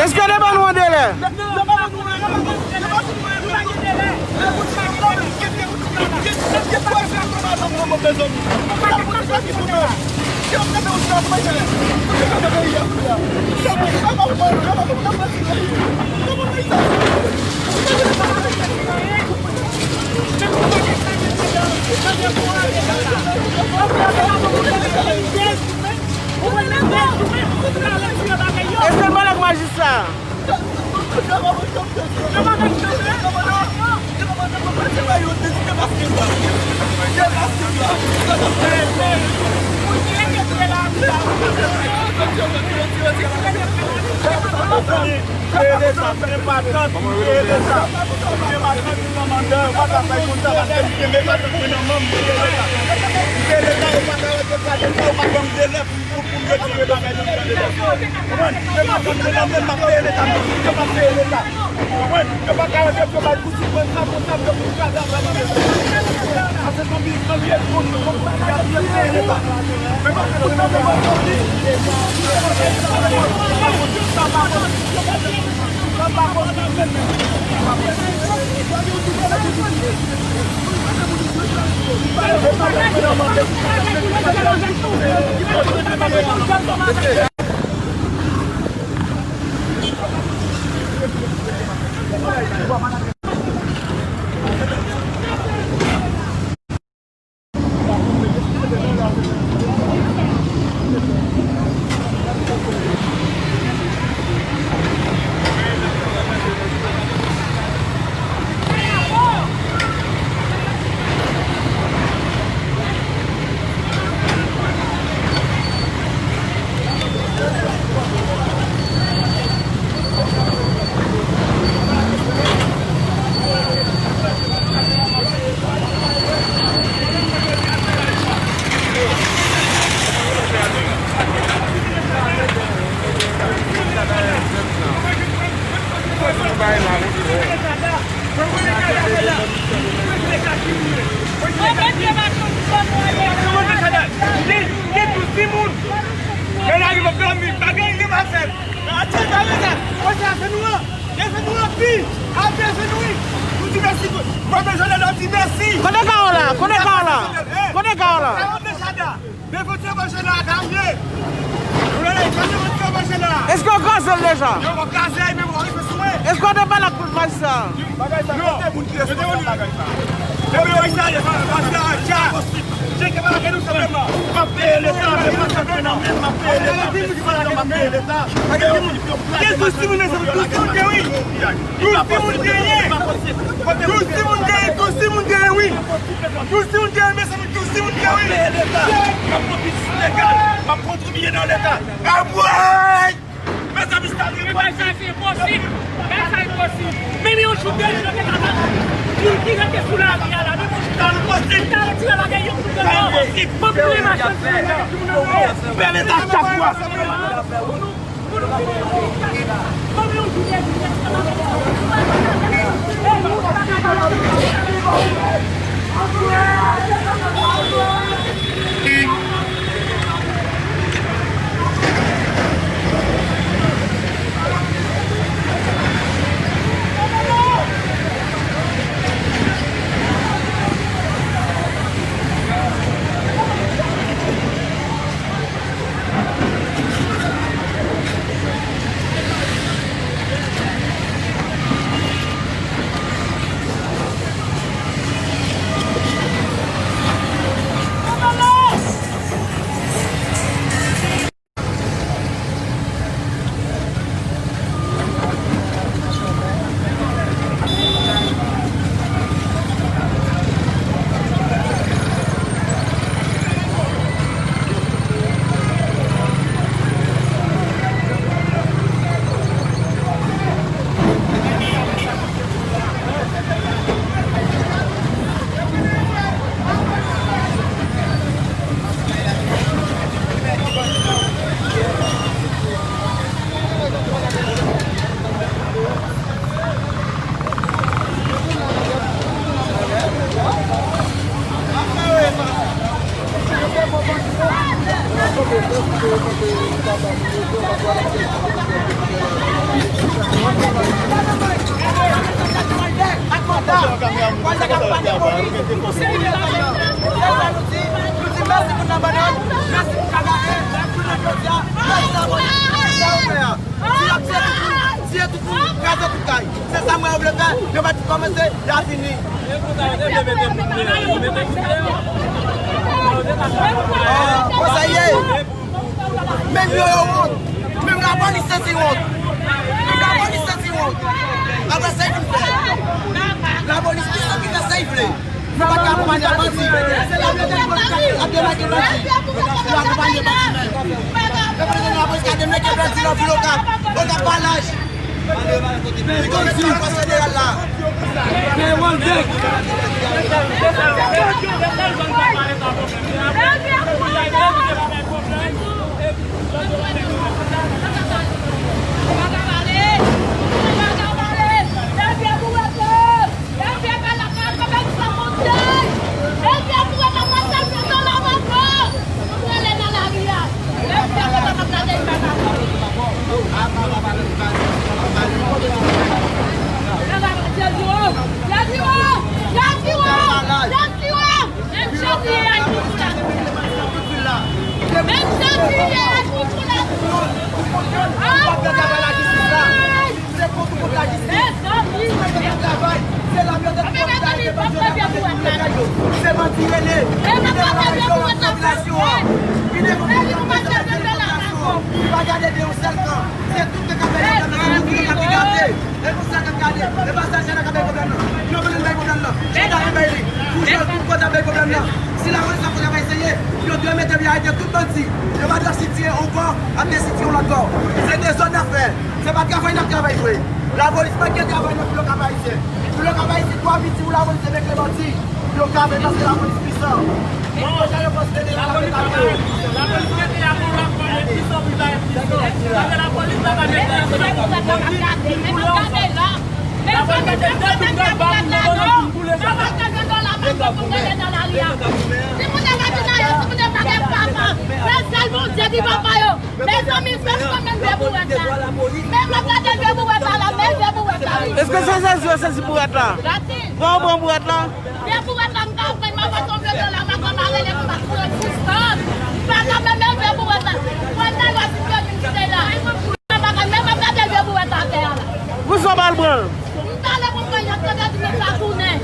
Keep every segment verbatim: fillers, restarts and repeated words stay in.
Èske yo te ban nou an delè? Èske l pale ak majistra? Mezanmi, se leta, se patant ki se leta. Se patant ki kòmandan, yo pa ka fè konsa paske m kenbe patant mwen nan men m, m se leta. M se leta, yo pa ka retire sa de sa, yo pa ban m delè pou, pou, pou m retire bagay nan mitan de lè. Konprann? Se patant mwen nan men m, m ap peye leta, m ap peye leta. Konprann? Yo pa ka retire bagay pou sou mwen, sa konsa, yo pou gade anba mwen. Sa se zanmi, zanmi, e konn, konn, y ap peye leta. Men pa se tout nan men mwen, zanmi. Gen, gen douz timoun. Lè l arive, fè mi, pa gen anyen pa fè l. Atè, pa gen sa. Wè sa, se nou an. Gen se nou an, pi. Atè, se nou, wi. Nou di mèsi. Papa Jovenel, nou di mèsi. Kote Kawo la? Kote Kawo la? Kote Kawo la? Kawo deja la. Defann se mache la, Kawo ye. Ou la, e, kote moun ki mache la? Èske yo kraze l deja? Yo, yo kraze, men bon, yo sou mwen. Èske w te pale ak majistra? Bagay sa, kote moun ki responsab bagay sa? Depi yo eseye fè sa, sa, sa. Cheke pa lage nou senpleman. M ap peye leta, men pa senpleman, men m ap peye leta. M ap peye leta. Gen douz timoun, men se douz timoun gen, wi. Douz timoun genyen. Douz timoun genyen, douz timoun genyen, wi. Douz timoun genyen, men se douz timoun gen, wi. M ap peye leta. M ap pran biznis legal. M ap kontribiye nan leta. Anmwey! Mezanmi, sa se enposib. Bagay sa enposib. Bagay sa enposib. Menm yon jou de jou, yo te ka bat moun ki rete sou lari a la. Menm yon jou de jou, yo ta retire bagay yo pou yo. Sa enposib. Pou yo machann. Pè leta chak fwa. Tiye tout moun, kraze tout kay. Se sa mwen yo vle fè, yo pa t kòmanse, y a fini. Ah, konsa ye. Menm yo, yo wont. Menm lapolis santi wont. Menm lapolis santi wont. Apre sa, y fin fè. Lapolis ki santi fè sa y vle. Nou pa ka akonpanye bandi. Se la polis ap demake bandi. Nou akonpanye bandi menm. Reprezantan lapolis ka demake bandi nan vil Okap. Okap pa laj. Li konn di fòs federal la. Se kont, kont lajistis. Se kont travay. Se la metòd kont travay de bandi yo, de bandi yo, de bandi yo. Se bandi rele. Ki devon la popilasyon an. Ki devon la popilasyon an. Ki pa gade de yon sèl kan. Se tout nèg k ap fè de bandi, se tout nèg k ap gade. E konsa k ap gade. E pa sèl Jana k ap bay pwoblèm nan. Yo konnen bay pwoblèm nan. Jana ap bay li. Pou jwe tout kote ap bay pwoblèm nan. Si lapolis la fò travay serye, yo dwe mete pye arete tout bandi. Yo pa dwe ap sitiye yon bò, ap desitiye yon lòt bò. Se dezòd n ap fè. Se pa travay n ap travay vre. Lapolis manke travay nan vil Okap Ayisyen. Vil Okap Ayisyen twò piti pou lapolis te mete bandi. Vil Okap e paske lapolis pwisan. Bon, lapolis mete a pou lapolis pwisan pou bay pwisan. Paske lapolis la pa mete a pou lapolis pwisan. Lapolis mete de doub gad ba moun nan, moun boule sa. Si moun nan pa vin la yo, si moun nan pa gen papa, se sèl Bondye ki papa yo. Mezanmi, fè m konn men vye bouwèt la. Men m ap gade vye bouwèt la la, men vye bouwèt la wi. Èske se sezi yo sezi bouwèt la? Gade. Pran, pran bouwèt la. Vye bouwèt la, m ka pran, m ap atann vye dola, m a kòm a rele pou m ap pran distans. M pa ka men, men vye bouwèt la. Pran nan yo si vye moun ki te la. M pa ka men, m ap gade vye bouwèt atè a la. Pou sa w pa al pran l? M t ale pou m pran yon tande di men sa tounen.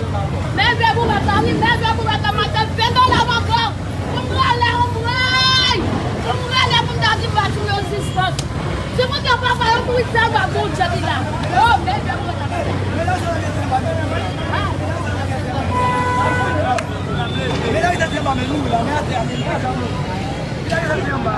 Men vye bouwèt la wi, men vye bouwèt la, m ap fè vye dola m ankò. Pou m rale yon bray! Pou m rale pou m ta di m pa touye yon distans. Si moun nan pa fè yon bri sèlman Bondye ki la. Oh, men vye bouwèt la. Medam, li te anba men nou la, men atè a, men li pa janm. Li te anba.